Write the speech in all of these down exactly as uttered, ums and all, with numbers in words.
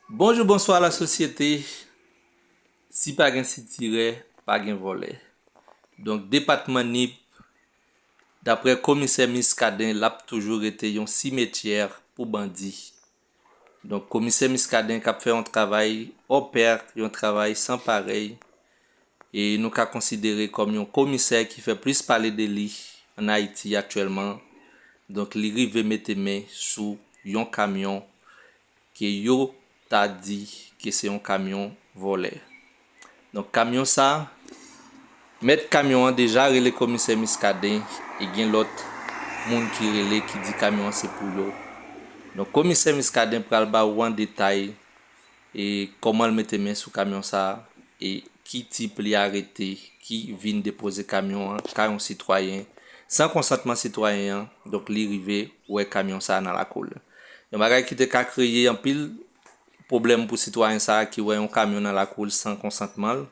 Bonjou, bonswa lasosyete. Si pa gen sitirè, pa gen vòlè. Donk, depatman Nip, daprè komisè Muscadin, l ap toujou rete yon simetyè pou bandi. Donk, komisè Muscadin k ap fè yon travay hors pair, yon travay san parèy. E nou ka konsidere kòm yon komisè ki fè plis pale de li ann Ayiti aktyèlman. Donk, li rive mete men sou yon kamyon ke yo ta di ke se yon kamyon vòlè. Donk, kamyon sa, mèt kamyon an deja rele komisè Muscadin e gen lòt moun ki rele ki di kamyon an se pou yo. Donk, komisè Muscadin pral ba ou an detay e kòman l mete men sou kamyon sa a, e ki tip li arete, ki vin depoze kamyon an kay yon sitwayen, san konsantman sitwayen an, donk li rive wè kamyon sa a nan lakou l. Yon bagay ki te ka kreye anpil pwoblèm pou sitwayen sa a ki wè yon kamyon nan lakou l san konsantman l,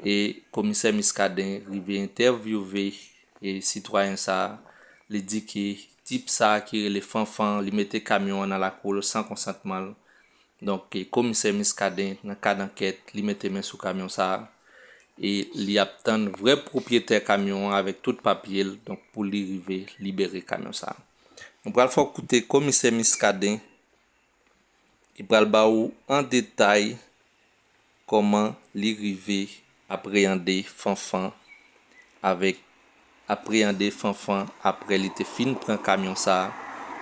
e komisè Muscadin rive entèvyouve e sitwayen sa a, li di ke tip sa a ki rele Fanfan, li mete kamyon an nan lakou l san konsantman l. Donk, e, komisè Muscadin, nan kad ankèt, li mete men sou kamyon sa a. E li ap tann vrè pwopriyetè kamyon an avèk tout papye l, donk, pou li rive libere kamyon sa a. Nou pral fè w koute komisè Muscadin, li pral ba ou an detay kòman li rive apreyande Fanfan avèk apreyande Fanfan aprè li te fin pran kamyon sa a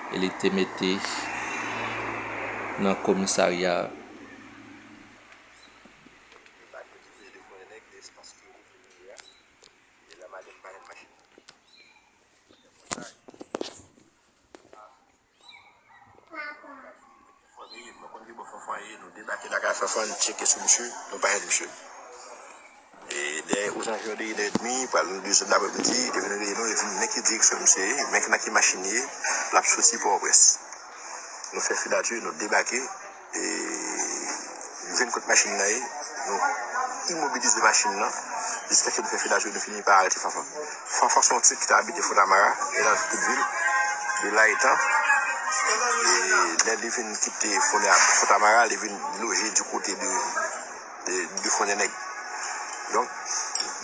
e li te mete nan komisarya a. Fòme, nou konn ki bò Fanfan ye, nou debake lakay Fanfan, nou tcheke sou misye, nou pa jwenn misye. E dèyè ozanviwon de inè edmi, pral de zè daprèmidi, li vin rele nou, li vin men ki direksyon misye ye, men ki nan ki machin li ye, l ap soti Pòtoprens. Nou fè fidati, nou debake, e nou jwenn kot machin nan ye, nou imobilize machin nan, jiskaske nou fè fidati, nou fini pa arete Fanfan. Fanfan se yon tip ki te abite Fontamara, e nan tout vil, de la etan, e lè li vin kite Fona-, Fontamara, li vin loje di kote de, de, de Fonnenèg. Donk,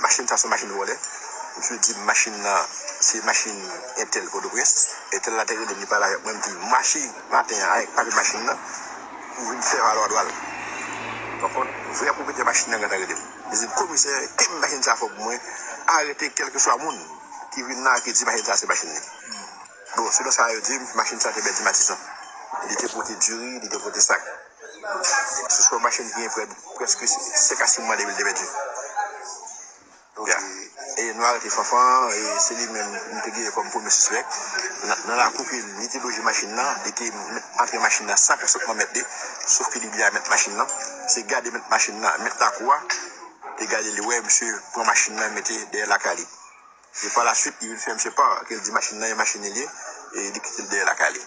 machin sa se yon machin vòlè. Misye di m machin nan se machin entèl Pòtoprens. Entèl la te rele m, li pale avèk mwen, m di l mache maten an avèk papye machin nan pou vin fè valoir dwa l. Donk, vrè pwopriyetè machin nan gentan rele m. Li di m, komisè, kenbe machin sa fò pou mwen, arete kèlkeswa moun ki vin la, ki di machin sa se machin li. Bon, selon sa yo di m, machin sa te pèdi matisan. Li te pote diri, li te pote sak. Se yon machin ki gen prè, prèske senk a sis mwa depi l te pèdi. Ya. E nou arete Fanfan, e se li menm nou te genyen kòm premye sispèk. Nan, nan lakou ke li te loje machin nan, li te antre machin nan san konsantman mèt li, sof ke li bliye mèt machin nan. Se gade mèt machin nan, mèt lakou a, te gade li wè misye pran machin nan mete dèyè lakay li. E pa la swit, li vin fè misye pa, ke l di machin nan e machin li ye, e li kite l dèyè lakay li.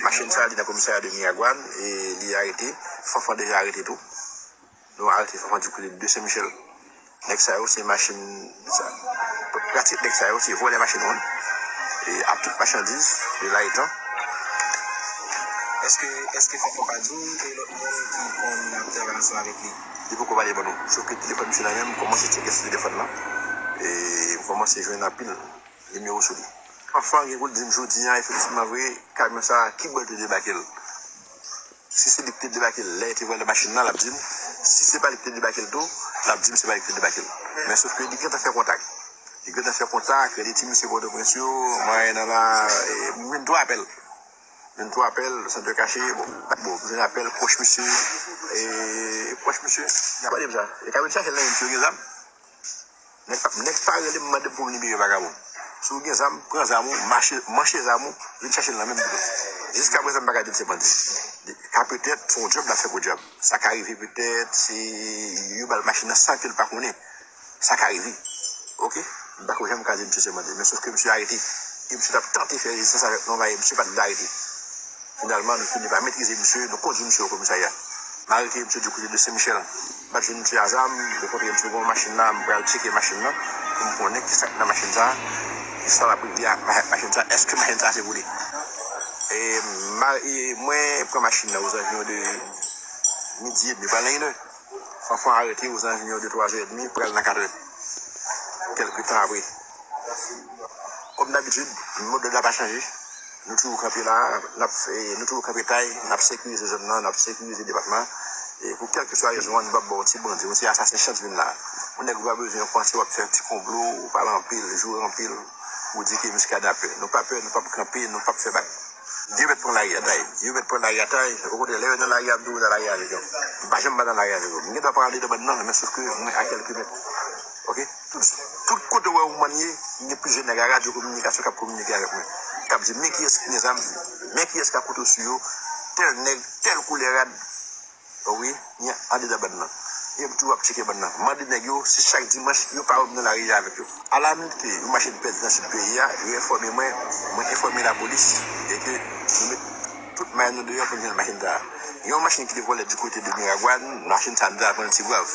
Machin sa, li nan komisarya de Miragwàn, e li arete, Fanfan deja arete tou. Nou arete Fanfan di kote de Sen Michèl. Nèg sa yo, se machin, sa, pratik nèg sa yo, se vòlè machin moun. E ak tout machandiz, de la etan. Èske, èske Fanfan pa di w, e lòt moun ki konn ap travay ansanm avèk li? Li poko pale ban nou. Sof ke telefòn misye la menm, m kòmanse tcheke sou telefòn nan. E m kòmanse jwenn anpil nimewo sou li. Fanfan gen pou l di m jodi a, efektivman vre, kamyon sa, ki bò l te debake l. Si se li ki te debake l, lè li te vòlè machin nan, l ap di m. Si se pa li ki te debake l tou, l ap di m se pa li ki te debake l. Men sof ke li gentan fè kontak. Li gentan fè kontak, li ti mesye Pòtoprens yo, mwayen nan la, e, m jwenn twa apèl. Jwenn twa apèl, san te kache, bon, bon, jwenn apèl, pwòch misye, e, pwòch misye, y ap pale m sa. E ka vin chache l nan men misye, gen zam. Nèg pa, nèg pa rele m mande m pou m libere vagabon. Si w gen zam, pran zam ou, mache, manche zam ou, vin chache l nan men m pito. Jiskaprezan, m pa ka di l se bandi. Ka petèt, se yon djòb l ap fè pou djòb. Sa ka rive petèt, se yo ba l machin nan san ke l pa konnen. Sa ka rive. Oke? M pa ko janm ka di misye se bandi. Men sof ke misye arete. E misye t ap tante fè rezistans avèk nou, men misye pa t vle arete. Finalman, nou fini pa metrize misye, nou kondui misye o komisarya. M arete misye di kote de Sen Michèl. M pa t jwenn misye a zam, m kontre misye gon machin la, m pral tcheke machin nan, pou m konnen kisa k nan machin sa, kisa l ap regle ak ma-, machin sa, èske machin sa se pou li. E, ma-, e mwen pran machin nan ozanviwon de, Midi edmi, pral nan inè. Fanfan arete Rosann Junior de twazè edmi, pral nan katrè. Kèlke tan apre. Kòm dabitid, modèl la pa chanje. Nou toujou kanpe la, n ap fè, nou toujou kanpe tay, n ap sekirize zòn nan, n ap sekirize depatman. E pou kèlkeswa rezon an, nou p ap ba yon ti bandi, yon ti asasen chans vin la. Yon nèg ou pa bezwen panse w ap fè ti konplo, ou pale anpil, joure anpil, ou di ke Muscadin ap pè. Nou pa pè, nou p ap kanpe, nou p ap fè bak. Yo mèt pran lari a tay. Yo mèt pran lari a tay. Okontrè, lè yo nan lari a, m toujou nan lari a avèk yo. M pa janm pa nan lari a avèk yo. M gen dwa pa andedan bann nan, men sof ke mwen a kèlke mèt. Oke? Tout, tout kote w wè yon moun ye, m gen plizyè nèg a radyo kominikasyon k ap kominike avèk mwen. K ap di, men kiyès ki gen zam, men kiyès k ap kote sou yo, tèl nèg, tèl koulè rad. Wi, ni andedan bann nan. E m toujou ap tcheke bann nan. Mande nèg yo si chak dimanch yo pa wè m nan lari a avèk yo. Alamite, yon machin pèdi nan sid peyi a, yo enfòme mwen, mwen enfòme lapolis, e ke nou met tout may nou deyò pou n jwenn machin sa a. Gen yon machin ki te vòlè di kote de Miragwàn, machin sa a nou te al pran l Tigwav.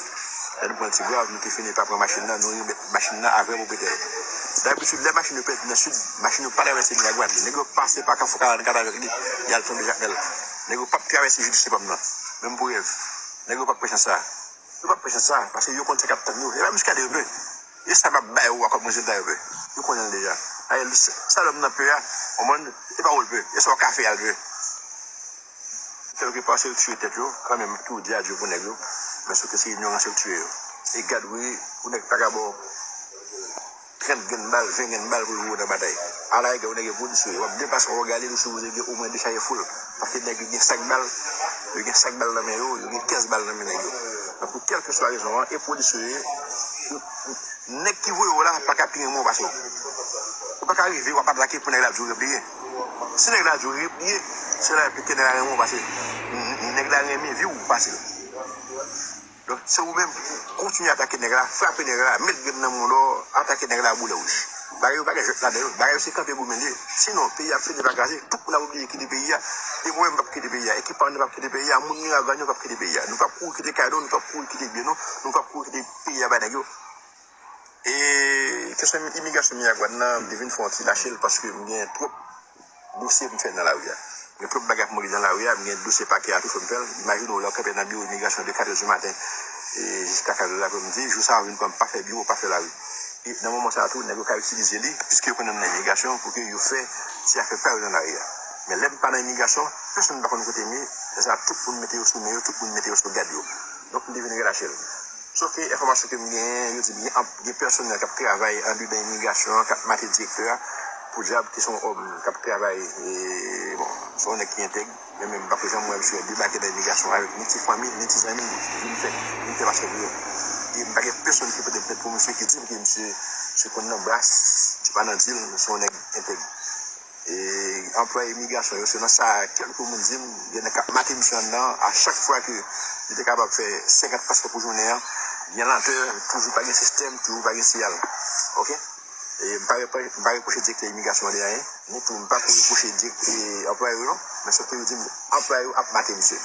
Lè nou pran l Tigwav, nou te fini pa pran machin nan, nou remèt machin nan a vrè pwopriyetè l. Dabitid, lè machin yo pèdi nan sid, machin yo pa travèse Miragwàn. Nèg yo pase pa Kafou karannkat avèk li, y al tonbe Jakmèl. Nèg yo p ap travèse Jil Senpòm nan. Menm pou rèv. Nèg yo p ap pran chans sa a. Yo p ap pran chans sa a, paske yo konn sa k ap tann yo. E pa Muscadin yo pè. E sa m ap ba yo a kòm rezilta yo pè. Yo konnen l deja. Ayè, sa lòm nan pè a, w konprann, e pa w l pè. E sa w ka fè a l pè. Kèlkepa se yo tiye tèt yo, kanmenm, tou di adye pou nèg yo. Men sof ke se ignorans yo tiye yo. E gad wi, pou nèg pa ka ba w trant grenn bal, ven grenn bal pou l voye w nan batay. Ala ega yon nèg e polisye, w ap depase w gade l, ou sipoze gen omwen de chaje foul. Paske nèg yo gen sak bal, yo gen sak bal nan men yo, yo gen kèz bal nan men nèg yo. Donk, pou kèlkeswa rezon an, e polisye, nèg ki voye w la pa ka pi renmen w pase w. Ou pa ka rive, w ap atake pou nèg la di w repliye. Si nèg la di w repliye, se la ke nèg la renmen w pase l. Nèg la renmen vi w pase l. Donk, se ou menm, kontinye atake nèg la, frape nèg la, met grenn nan men w, atake nèg la boulè wouj. Bagay yo pa gen jwèt ladan yo, bagay yo se kanpe goumen l ye. Sinon, peyi a ap fini pa kraze, tout moun ap oblije kite peyi a, e mwen menm m p ap kite peyi a, ekip pa m nan p ap kite peyi a, moun Miragwàn yo p ap kite peyi a. Nou p ap kouri kite kay nou, nou p ap kouri kite byen nou, nou p ap kouri kite peyi a bay nèg yo. E kesyon imigrasyon Miragwàn nan, m te vin fè yon ti lache l paske m gen twòp dosye pou m fè nan lari a. M gen twòp bagay pou m regle nan lari a, m gen dosye pakè a tou fò m fè l. Imajine w lè w kanpe nan biwo imigrasyon de katrè di maten e jiska katrè lapremidi, jou sa a w vin kwè m pa fè biwo, pa fè lari. E nan moman sa a tou, nèg yo ka itilize li, piske yo konnen m nan imigrasyon, pou ke yo fè ti afè pa yo nan lari a. Men lè m pa nan imigrasyon, pèsonn pa konn kote m ye, lè sa a tout moun mete yo sou men yo, tout moun mete yo sou gad yo. Donk m te vin relache l. Sof ke enfòmasyon ke m genyen, yo di m gen anp, gen pèsonèl k ap travay andedan imigrasyon an, k ap mate direktè a, podyab ki se yon òm k ap travay, e, bon, se yon nèg ki entèg, men, men m pako janm wè misye debake nan imigrasyon avèk ni ti fanmi l, ni ti zanmi l, vin fè, vin fè mache pou yo. E m pa gen pèsonn ki pote plent pou misye, ki di m ke misye, misye konn nan bras, misye pa nan dil, se yon nèg entèg. E anplwaye imigrasyon yo, selon sa kèlke moun di m, gen nèg k ap make misye anndan, a chak fwa ke li te kapab fè senkant paspò pou jounen an, gen lantè, toujou pa gen sistèm, toujou pa gen siyal. Oke? E m pa repro-, m pa repwoche direktè imigrasyon an de anyen, ni tou m pa ko repwoche dirèk-, e, anplwaye yo non, men sof ke yo di m anplwaye yo ap make misye.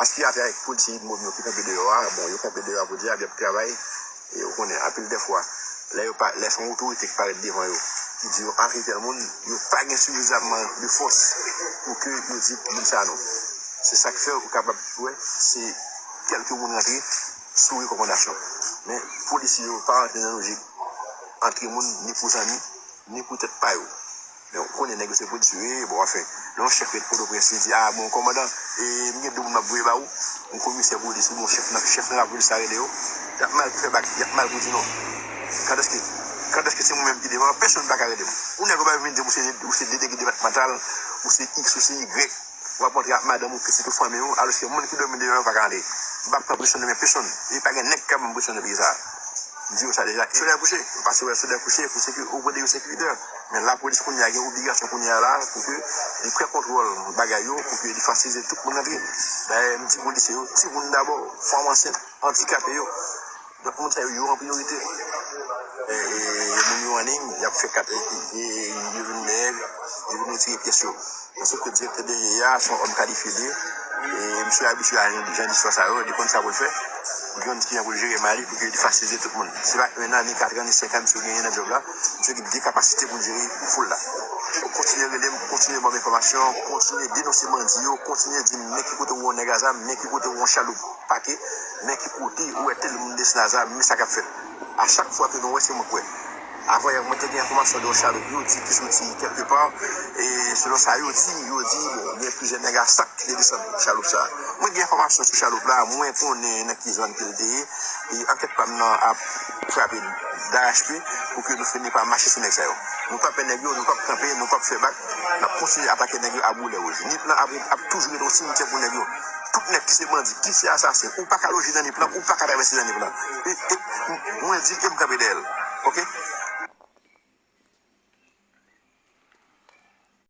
Aspiyatè ak polisye UDMOM yo ki kanpe deyò a, bon, yo kanpe deyò a pou di a, y ap travay, e ou konnen, anpil dè fwa, lè yo pa, lè se yon otorite ki parèt devan yo, ki di yo antre tèl moun, yo pa gen sifizaman de fòs pou ke yo di moun sa non. Se sa k fè ou kapab wè, se kèlke moun rantre sou rekòmandasyon. Men, polisye yo pa rantre nan lojik antre moun ni pou zanmi, ni pou tèt pa yo. Men ou konnen nèg yo se polisye yo ye, bon, anfen, lè yon chèf ret Pòtoprens, li di, a, bon, kòmandan, e, m gen de moun m ap voye ba ou, yon komisè polis, oubyen yon chèf nan, chèf nan lapolis la rele yo, y ap mal pou fè bak, y ap mal pou di non. Kantèske, kantèske se mwen menm ki devan, pèsonn pa ka rele m. Yon nèg ou pa vin di m ou se, ou se delege depatmantal, ou se X, ou se Y. W ap rantre ak madanm ou, pitit ou, fanmi w, alòske moun ki dòmi deyò yo pa ka rantre. M p ap pran presyon nan men pèsonn. E pa gen nèg k ap ban m presyon nan peyi sa a. M di yo sa deja. Solèy kouche, m pase wè solèy kouche pou seki-, oprè de yo sekiritè. Men lapolis kounye a gen obligasyon kounye a la pou ke li pran kontwòl bagay yo, pou ke li fasilite tout moun rantre. Dayè, m di polisye yo, timoun dabò, fanm ansent, andikape yo. Donk, moun sa yo, yo an priyorite. E, e, e moun yo an liy, y ap fè kat, e, e, e, yo vin mèg, yo vin retire pyès yo. Paske direktè D G I a, se yon òm kalifye li ye. E misye abitye a jan, jan distwa sa yo, li konn sa pou l fè. Gann ki gen pou l jere may li pou ke li fasilize tout moun. Se pa en an, ni kat an, ni senk an misye genyen nan djòb la. Misye gen de kapasite pou l jere foul la. Kontinye rele m, kontinye ban m enfòmasyon, kontinye denonse bandi yo, kontinye di m men ki kote ou wè yon nèg a zam, men ki kote ou wè yon chaloup pake, men ki kote ou wè tèl moun desann a zam, men sa k ap fèt. A chak fwa ke nou wè, se mwen k wè. Avan yè, mwen te gen enfòmasyon de yon chaloup yo di ki soti kèlke pa. E selon sa yo di, yo di, bon, gen plizyè nèg a sak ki te desann chaloup sa a. Mwen gen enfòmasyon sou chaloup la, mwen konnen nan ki zòn ke l te ye. E ankèt pa m nan ap frape darachpye pou ke nou fini pa mache sou nèg sa yo. Nou p ap pè nèg yo, nou p ap kanpe, nou p ap fè bak. N ap kontinye atake nèg yo a boulè wouj. Nip lan ap, ap toujou rete yon simityè pou nèg yo. Tout nèg ki se bandi, ki se asasen, ou pa ka loje nan Nip lan, ou pa ka travèse nan Nip lan. E, e, m- mwen di l e m kanpe dèyè l. Oke?